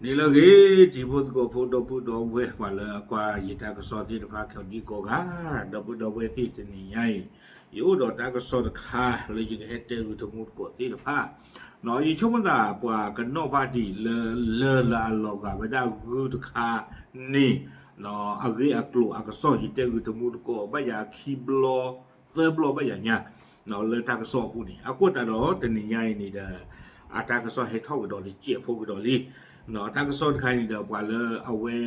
န့ၣ်လၢအဂ့ၤ တံၤဖိသကိးဖိ ဒီပုၢ်ဒီဝဲၢ် ပှၤလၢအကွၢ်ယတၢ်ကစီၣ်သ့ၣ်တဖၣ် ကိးဒံကိးဂၤ, ဒီပုၢ်ဒီဝဲၢ်သ့ၣ် တနံၤညါအံၤ ယအိၣ်ဒီးတၢ်ကစီၣ်တခါလၢယကဟဲတဲဂုာ်တမူသကိးသ့ၣ်တဖၣ်, ယဆိကမိၣ်သး ပှၤကနီၣ်ဘၣ်ဒံးလၢ လၢၢ်လၢအလီၤဂာ်ဝဲဒၣ်ဂုၢ်တခါန့ၣ် အဂ့ၢ်အကျိၤအကစီၣ် ယတဲဂုာ်တမူသကိး ဘၣ်ယၤခံဘျီ သၢဘျီဘၣ်ယၤညါ လၢတၢ်ကစီၣ်အပူၤန့ၣ် အဃိသတးဒီး တနံၤညါအံၤန့ၣ်ဒီး အတၢ်ကစီၣ်ဟဲထီၣ်ကဒီးတစဲးဖိကဒီးလံ. တၢ်ကစီၣ်တခါန့ၣ်ဒီး ပှၤလၢအဝဲ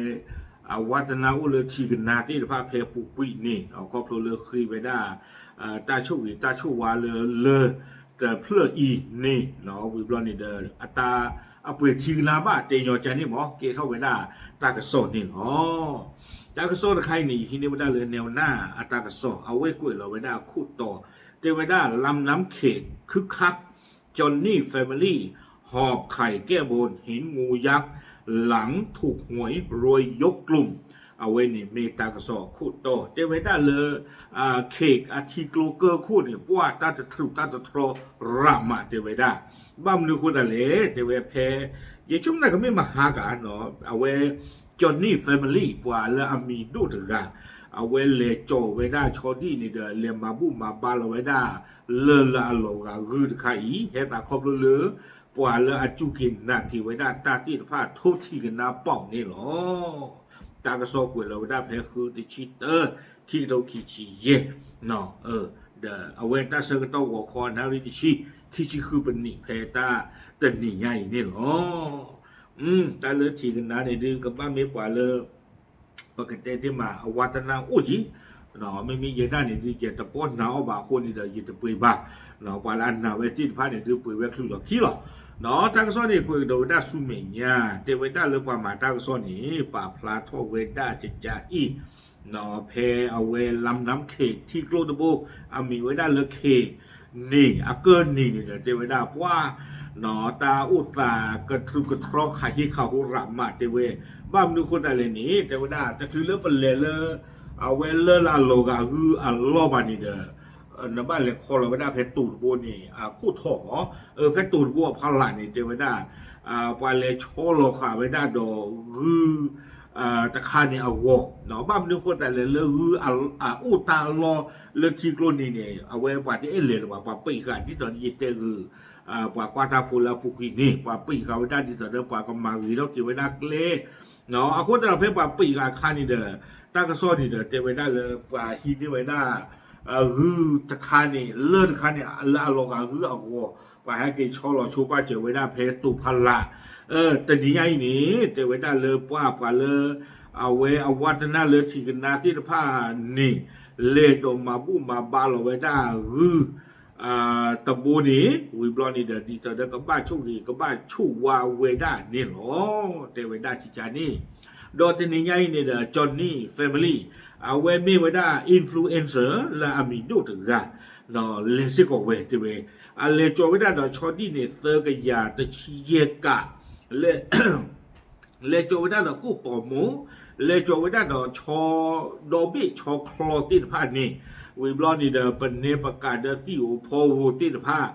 အဝါသနၢ်အိၣ်လၢထံကနါသ့ၣ်တဖၣ်ဖဲအပူၤကွံာ်န့ၣ် ခီဖျိလၢဃ့ဝဲဒၣ် တၢ်ဆိၣ်ဂ့ၤတၢ်ဆိၣ်ဝါလၢ လၢၢ်တဖျၢၣ်အံၤန့ၣ် ဝံၤဘျီန့ၣ်ဒီး အတၢ် အပှ့ၤထံကနါဘၣ်တဲညီကါန့ၣ်မ့ၢ် ကဲထီၣ်ဝဲဒၣ်တၢ်ကစီၣ်န့ၣ်လီၤ. တၢ်ကစီၣ်တခါအံၤန့ၣ် ယဟံးန့ၢ်ဝဲဒၣ်လၢ แนวหน้า အတၢ်ကစီၣ် အဝဲကွဲးလီၤဝဲဒၣ်အခိၣ်တီ တဲဝဲဒၣ် ลำน้ำเข็ก คึกคัก Johnny Family หอบไข่แก้บน เห็นงูยักษ์ หลังถูกหวย รวยยกกลุ่ม အဝဲန့ၣ်မ့ၢ်တၢ်ကစီၣ်အခိၣ်တီ တဲဝဲဒၣ်လၢ cake အထံကျိကၢၢ်ခိၣ်န့ၣ် ပှၤတၢ်တထြူးတၢ်တထြီရးမး တဲဝဲဒၣ် ဘၣ်မနုၤအဃိသတးလဲၣ် တဲဝဲဖဲ ယဆိကမိၣ်ကမ့ၢ်မဟါကၤ အဝဲ Johnny Family ပှၤလၢအမံၤဒိၣ်တဂၤ အဝဲလဲၤကၠီၤဝဲဒၣ်ဆီဒံၣ်န့ၣ်ဒီး လဲၤမၤဘူၣ်မၤဘါလီၤဝဲဒၣ် လၢၢ်လၢအလီၤဂာ်ဂုၢ်တခါအံၤ ဟဲသးခီဖျိလၢ ပှၤလၢအစူၢ်က့ၤနာ်က့ၤဝဲဒၣ်တၢ်သ့ၣ်တဖၣ်ထိထံကနါပီၣ်န့ၣ်လီၤ. တၢ်ကစီၣ်ကွဲးလီၤဝဲဒၣ်ဖဲဃုတဆံတၢ ခံကထိခံဆံယဲၢ် ဒီးအဝဲတၢ်ဆၢကတီၢ်ဂီၤခီနၣ်ရံၣ်တဆံ ခံဆံဃုပနံးဖဲတၢ်တနံၤညါအံၤန့ၣ်လီၤ. တၢ်လၢထံကနါန့ၣ်ဒုး ကဘၣ်မ့ၢ်ပှၤလၢ ပကတဲတ့ၢ်မး အဝါသနၢ်အိၣ်ကံ မ့မ့ၢ်ယဲဒၣ်န့ၣ်ဒုး ယတပီၢ်နာ်အီၤဘၣ်အဃိန့ၣ်ဒီး ယတပှ့ၤဘၣ်. ပှၤလၢအနာ်ဝဲသ့ၣ်တဖၣ်န့ၣ်ဒုး ပှ့ၤဝဲချုးလီၤခံလီၤ. တၢ်ကစီၣ်န့ၣ် ကွဲးကဒီးဝဲဒၣ်ဆူမဲာ်ညါ တဲဝဲဒၣ်လၢပှၤမၤတၢ်ကစီၣ်န့ၣ် ပာ်ဖျါထီၣ်ဝဲဒၣ်ကကါအံၤ ဖဲအဝဲ ลำน้ำเข็ก ထံကျိတဘိ အမံၤဝဲဒၣ်လၢ cake န့ၣ် အကၢၢ်နံၤန့ၣ်ဒီး တဲဝဲဒၣ်ပှၤ တၢ်အိၣ်သးကထြူးကထြီခးဟ့ခးဟိရးမး တဲဝဲ ဘၣ်မနုၤအဃိသတးလဲၣ်န့ၣ် တဲဝဲဒၣ် တချုးလၢပလဲၤလၢ အဝဲလၢၢ်လၢအလီၤဂာ်ဂုၢ်အလီၢ်ဘၣ်န့ၣ်ဒီး နဘၣ်လဲၤခီလီၤဝဲဒၣ်ဖဲတိၤတဘိန့ၣ် အခိၣ်ထီၣ်မး ဖဲတိၤတဘိအဖီလာ်န့ၣ် တဲဝဲဒၣ် ပှၤလဲၤဆီလီၤဃာ်ဝဲဒၣ်ဒီးဂုၢ် တခါန့ၣ်အဂီၢ် ဘၣ်မနုၤအဃိသတးလဲၣ် လၢဂုၢ်အအိၣ်တၢ်လီၢ်လၢထံကျိန့ၣ်န့ၣ် အဝဲပှၤတအဲၣ်လဲၤလၢၤဘၣ် ပှၤပံးဃာ်ဒ်သိးဒီးယတဲဂုာ် ပှၤကွၢ်တၢ်ဖိလၢအပူၤကွံာ်န့ၣ် ပှၤပံးဃာ်ဝဲဒၣ်ဒ်သိးဒီးပှၤကမၤဂ့ၤထီၣ်က့ၤဝဲဒၣ်ကျဲ အဃိသတးဒီးဖဲပှၤပံးဃာ်အခါန့ၣ်ဒီး တၢ်ကစီၣ်န့ၣ်ဒီး တဲဝဲဒၣ်လၢပှၤဟံးန့ၢ်ဝဲဒၣ် ဂုၢ်တခါန့ၣ် လၢၢ်တခါန့ၣ် လၢအလီၤဂာ်ဂုၢ်အဂီၢ် ပှၤဟဲက့ၤဆီလီၤဆိပာ်စၢၤဝဲဒၣ်ဖဲတိၤဖီလာ် တနံၤညါအံၤန့ၣ် တဲဝဲဒၣ်လၢပှၤ ပှၤလၢ အဝဲအဝါတနၢ်လၢထံကနါသ့ၣ်တဖၣ်န့ၣ် လဲၤဒီးမၤဘူၣ်မၤဘါလီၤဝဲဒၣ်ဂုၢ် တဘိန့ၣ် ဝံၤဘျီန့ၣ်ဒီး ဒ်သိးဒီးကဘၣ်ဆိၣ်ဂ့ၤ ကဘၣ်ဆိၣ်ဝါဝဲဒၣ်န့ၣ်လီၤ. တဲဝဲဒၣ်ကကါန့ၣ် ဒီးတနံၤညါအံၤန့ၣ်ဒီး Johnny Family အဝဲမ့ၢ်ဝဲဒၣ် influencer လၢအမံၤဒိၣ်တဂၤ လဲၤစ့ၢ်ကီးဝဲတဲဝဲ အလဲၤကၠီၤဝဲဒၣ်ဒီးဆီဒံၣ်န့ၣ် သၢကယၤတဆံယဲၢ်ကး လဲ လဲၤကၠီၤဝဲဒၣ်ဒီးကိၣ်ပီၤမိၢ် လဲၤကၠီၤဝဲဒၣ်ဒီးဆီ ဒီဘ့ၣ်ဆီချီသ့ၣ်တဖၣ်န့ၣ် ဝံၤဘျီန့ၣ်ဒီး ပနဲပကးဒီးသံၣ်ဧိၤဖီဧိၤသ့ၣ်တဖၣ်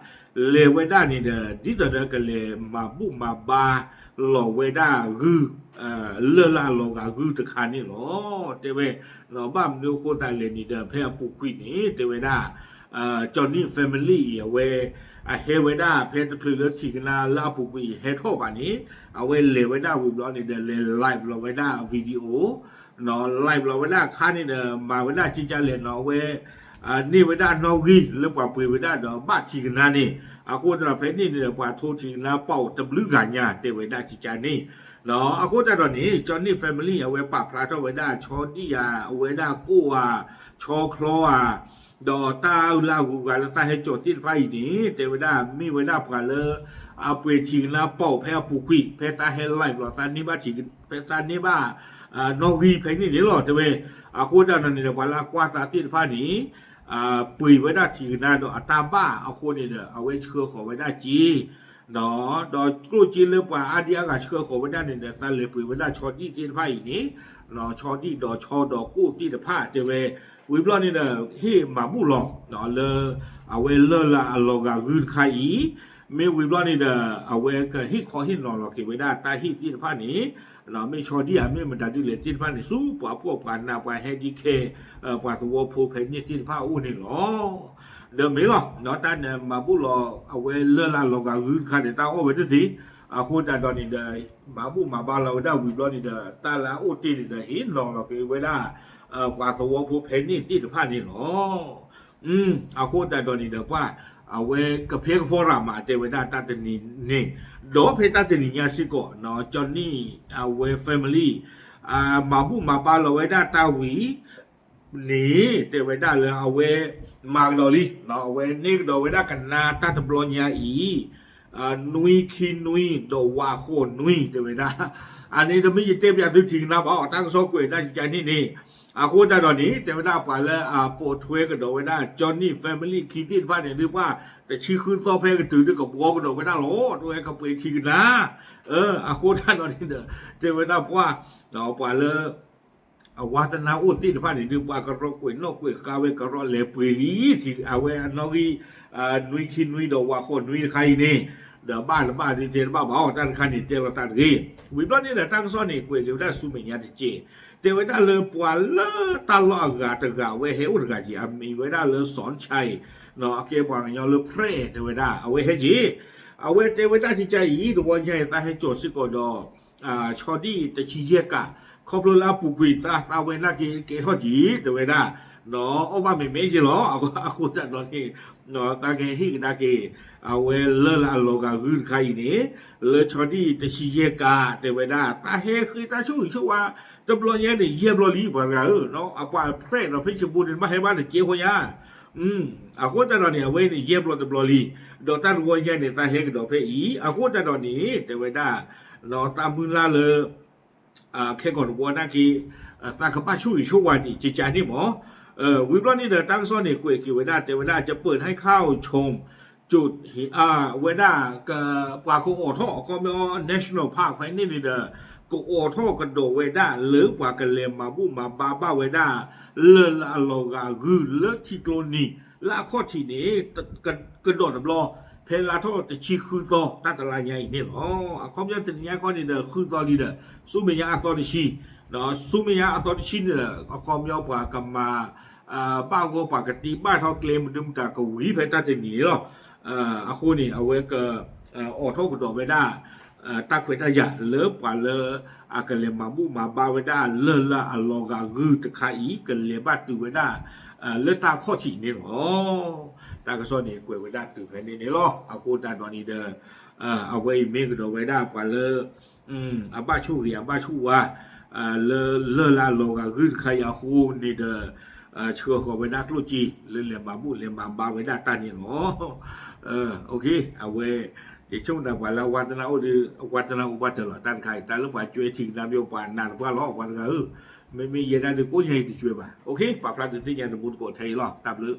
လဲၤဝဲဒၣ်န့ၣ်ဒီး ဒ်သိးဒီးကလဲၤမၤဘူၣ်မၤဘါလီၤဝဲဒၣ်ဂုၢ် လၢၢ်လၢအလီၤဂာ်ဂုၢ်တခါန့ၣ်လီၤ. တဲဝဲ ဘၣ်မနုၤအဃိသတးလဲၣ်န့ၣ်ဒီး ဖဲအပူၤကွံာ်န့ၣ် တဲဝဲဒၣ် Johnny Family အံၤ အဝဲ အဟဲဝဲဒၣ်ဖဲတချုးလၢထံကနါလၢအပူၤကွံာ်ဟဲထီၣ်ဘၣ်န့ၣ် အဝဲလဲၤဝဲဒၣ်ဝံၤဘျီန့ၣ်ဒီး လဲၤ live လီၤဝဲဒၣ် video နီၤ live လီၤဝဲဒၣ်အခါန့ၣ်ဒီး မၤဝဲဒၣ်ကကါလဲၣ်နီၤ အဝဲ န့ၢ်ဝဲဒၣ်နီၣ်ဂံၢ်လၢပှၤပှ့ၤဝဲဒၣ်ဒီးဘၣ်ထံကနါန့ၣ် အဃိသတးဒီးဖဲန့ၣ်န့ၣ်ဒီး ပှၤထိထံကနါပီၣ်တဘျုးဂၤညါ တဲဝဲဒၣ်ကကါန့ၣ် အဃိသတးဒီးန့ၣ် Johnny Family အဝဲပာ်ဖျါထီၣ်ဝဲဒၣ်ဆီဒံၣ်ဧါ အဝဲဒၣ်ကိၣ်ဧါ ဆီချီဧါ ဒီးတၢ်လၢအဂုၤအဂၤလၢသးဟဲကၠီၤသ့ၣ်တဖၣ်အံၤန့ၣ် တဲဝဲဒၣ်မ့ၢ်ဝဲဒၣ်ပှၤလၢ အပှ့ၤထံကနါပီၣ်ဖဲအပူၤကွံာ် ဖဲသးဟဲ live လီၤ သးန့ၢ်ဘၣ်ထံ ဖဲသးန့ၢ်ဘၣ် နီၣ်ဂံၢ်ဖဲန့ၣ်န့ၣ်လီၤ တဲဝဲ အဃိသတးဒီးန့ၣ်ဒီး ပှၤလၢအကွၢ်သးသ့ၣ်တဖၣ်န့ၣ် ပှ့ၤဝဲဒၣ်ထံကနါဒီးအတၢ်ဘၣ်အဃိန့ၣ်ဒီး အဝဲဆှၢဃီၤဝဲဒၣ်က့ ဒီးကျိၣ်စ့လၢပှၤအါဒံအါဂၤဆှၢဃီၤဝဲဒၣ်န့ၣ်ဒီး သးလဲၤပှ့ၤဝဲဒၣ်ဆီဒံၣ်သ့ၣ်တဖၣ်အံၤန့ၣ် ဆီဒံၣ်ဒီးဆီဒီးကိၣ်သ့ၣ်တဖၣ်တဲဝဲ ဝံၤဘျီန့ၣ်ဒီး ဟ့ၣ်မၤဘူၣ်လီၤ လၢ အဝဲလၢၢ်လၢအလီၤဂာ်ဂုၢ်တခါအံၤ မ့ၢ်ဝံၤဘျီန့ၣ်ဒီး အဝဲကဟ့ၣ်ခီဟ့ၣ်နီၤလီၤက့ၤဝဲဒၣ်တၢ်ဟ့ၣ်သ့ၣ်တဖၣ်န့ၣ်, မ့ၢ်ဆီဒံၣ်ဧါ မ့ၢ်မတၤဒ်လဲၣ်သ့ၣ်တဖၣ်န့ၣ် ဆူပှၤဖှီၣ်ပှၤနး ပှၤ handicap ပှၤသဝီဖိဖဲန့ၣ်သ့ၣ်တဖၣ်အအိၣ်န့ၣ်လီၤ. ဒီးမ့ၢ်လီၤ တၢ်န့ၣ်မၤဘူၣ်လီၤ အဝဲလၢၢ်လၢအလီၤဂာ်ဂုၢ်တခါန့ၣ် တၢ်အီၣ်ဝဲတသ့, အဃိသတးဒီးန့ၣ်ဒီး မၤဘူၣ်မၤဘါလီၤဝဲဒၣ်ဝံၤဘျီန့ၣ်ဒီး တၢ်လၢအအိၣ်တ့ၢ်န့ၣ်ဒီး ဟ့ၣ်နီၤလီၤက့ၤဝဲဒၣ် ပှၤသဝီဖိဖဲန့ၣ်သ့ၣ်တဖၣ်န့ၣ်လီၤ. အဃိသတးဒီးန့ၣ်ဒီး ပှၤအဝဲကဖဲကဖီရၤမး တဲဝဲဒၣ်တၢ်တနံၤန့ၣ်, ဒီးဖဲတၢ်တနံၤညါစ့ၢ်ကီး ကၠီနံၣ် အဝဲ family မၤဘူၣ်မၤဘါလီၤဝဲဒၣ်တၢ်ဝံၤန့ၣ် တဲဝဲဒၣ်လၢအဝဲမၤကဒီးလံ, အဝဲန့ၢ်ကဒီးဝဲဒၣ်ကနါတၢ်တဘျီညါအံၤ နွံခံနွံဒီးဝးဃိးနွံ တဲဝဲဒၣ်. အန့ၣ်တမ့ၢ်ယတဲပျးသုထံၣ်ကနါဘၣ်အီၤ တၢ်ကစီၣ်ကွဲးဒၣ်ကကန့ၣ်န့ၣ်, အဃိသတးဒီးန့ၣ် တဲဝဲဒၣ်ပှၤလၢအပိာ်ထွဲကဒီးဝဲဒၣ် ကၠီနံၣ် family ခံသ့ၣ်တဖၣ်န့ၣ် ဒုးပှၤတဆံဃုသီဖဲကတုၤဒုးကဘှီကဒီးဝဲဒၣ်လီၤ တဲဝဲကပှ့ၤထံၣ်ကနါ, အဃိသတးဒီးန့ၣ်ဒီး တဲဝဲဒၣ်ပှၤ ပှၤလၢ အဝါသနာအိၣ်သ့ၣ်တဖၣ်န့ၣ် ဒုးပှၤကရီကွဲးနီၣ်ကွဲးဃါဝဲကရီလဲၤပှ့ၤလံ ထံၣ်အဝဲအနီၣ်ဂံၢ် နွံခံနွံဒီးဝးဃိးနွံတခါအံၤန့ၣ်, ဒီးဘၣ်တဘၣ်ဒုးတဲတဘၣ်ဘၣ်အီၤ တၢ်တခါန့ၣ်တဲလီၤသးတဂ့ၤ. ဝံၤဘျီန့ၣ်ဒီး တၢ်ကစီၣ်န့ၣ် ကွဲးက့ၤဝဲဒၣ်ဆူမဲာ်ညါတက့ၢ်, တဲဝဲဒၣ်လၢပှၤလၢတၢ်လီၢ်အဂၤတဂၤ အဝဲဟဲအိၣ်တဂၤက့ၤ အမံၤဝဲဒၣ်လၢ စီၣ်ခၠါအံၤ, အကဲပှၤကညီလၢ ဖြဲၣ် တဲဝဲဒၣ် အဝဲဟဲက့ၤ, အဝဲတဲဝဲဒၣ်ကကအံၤ တဝီညါအံၤ သးဟဲကၠီၤစ့ၢ်ကီးဒီး ဆီဒံၣ်တဆံယဲၢ်ကး, ခီဖျိလၢအပူၤကွံာ်သးသးဝဲနာ်က့ၤကဲထီၣ်က့ၤ တဲဝဲဒၣ်, အီၣ်ဘၣ်မဲာ်မဲာ်က့ၤလီၤ. အဃိသတးဒီးန့ၣ် သးကဟ့ၣ်ကဒါက့ၤ အဝဲလၢၢ်လၢအလီၤဂာ်ဂုၢ်တခါအံၤန့ၣ် လၢဆီဒံၣ်တဆံယဲၢ်ကး တဲဝဲဒၣ် သးဟဲဃ့တၢ်ဆိၣ်ဂ့ၤဆိၣ်ဝါ တဘျီညါန့ၣ် ယဲၢ်ဘျီလံ ပှၤတဂၤဧၢ, အပှၤဖြဲၣ်ဒီးဖဲဆံးဘိန့ၣ် တဘၣ်ဟဲဘၣ်တကဲဖိညါ အဃိသတးဒီးန့ၣ် အဝဲန့ၣ် ယဲၢ်ဘျီတဘျီလံ, ဒီးတၢ်တဝီညါန့ၣ် သးဟဲကဒီးဖဲအံၤ အဃိသတးဒီးန့ၣ် တဲဝဲဒၣ် သးမုၢ်လၢ်လၢ ခဲကိာ်တဝီနာ်က့ၤ သးကဘၣ်ဆိၣ်ဂ့ၤဆိၣ်ဝါန့ၣ် ကကန့ၣ်မး, ဝံၤဘျီန့ၣ်ဒီး တၢ်ကစီၣ်န့ၣ် ကွဲးက့ၤဝဲဒၣ် တဲဝဲဒၣ် จะเปิดให้เข้าชมจุด ဝဲဒၣ် ပှၤကအိးထီၣ် အခီပညီ National Park ဖဲန့ၣ်န့ၣ်ဒီး ကအိးထီၣ်ကဒီးဝဲဒၣ်လၢပှၤကလဲၤမၤဘူၣ်မၤဘါဘၣ်ဝဲဒၣ် လၢၢ်လၢအလီၤဂာ်ဂုၢ်လၢထံကျိနံၤ လၢအခီၣ်ထံးန့ၣ် ကဒီးတဘျီ ဖဲလါထီၣ်တဆံဃုသီ တၢ်တလါညါအံၤန့ၣ်လီၤ. အခီပညီတနံၤညါခီန့ၣ်ဒီး ဃုသီလံဒီး ဆူမဲာ်ညါအသီတဆံ, ဆူမဲာ်ညါအသီတဆံန့ၣ်ဒီး အခီပညီပှၤကမၤ ဘၣ်ဂီၢ် ပှၤကတ့ဘၣ်ထီၣ်ကျဲမနုၤမတၤကဝံၤဖဲတၢ်တနံၤန့ၣ်လီၤ. အဃိန့ၣ် အဝဲက အိးထီၣ်ကဒီးဝဲဒၣ် တၢ်ခွဲးတၢ်ယာ်လၢပှၤလၢ အကလဲၤမၤဘူၣ်မၤဘါဝဲဒၣ်လၢၢ်လၢအလီၤဂာ်ဂုၢ်တခါအံၤ ကလဲၤဘၣ်တုၤဝဲဒၣ် လၢတၢ်ခီၣ်ထံးန့ၣ်လီၤ. တၢ်ကစီၣ်န့ၣ် ကွဲးဝဲဒၣ်တုၤဖဲန့ၣ်န့ၣ်လီၤ. အဃိသတးဒီးန့ၣ်ဒီး အဝဲအံၤမ့ၢ်ကဒီးဝဲဒၣ်ပှၤလၢ အဘၣ်ဆိၣ်ဂ့ၤအဘၣ်ဆိၣ်ဝါ လၢလၢၢ်လၢအလီၤဂာ်ဂုၢ်တခါအံၤအဃိန့ၣ်ဒီး ဆှၢဃီၤဝဲဒၣ်ကျိၣ်စ့ လၢလဲၤမၤဘူၣ်လဲၤမၤဘါဝဲဒၣ်တၢ်န့ၣ်လီၤ. အဝဲ ယဆိကမိၣ်သးပှၤလၢအဝါသနာအိၣ်ဒီး အဝါသနာအိၣ်ဘၣ်တၢၢ်လီၤ. တၢ်တခါအံၤ တၢ်လၢပှၤကွဲထံၣ်ကနါဘၣ်ပှၤနးတပှၢ်လီၤ ပှၤတဂၤဧၢ, မ့မ့ၢ်ယဲဒၣ်ဒုးကိးညါအံၤတကွဲဘၣ်. ပာ်ဖျါဒုးသ့ၣ်ညါတမူတကိးထဲအံၤလီၤ. တၢ်ဘျုး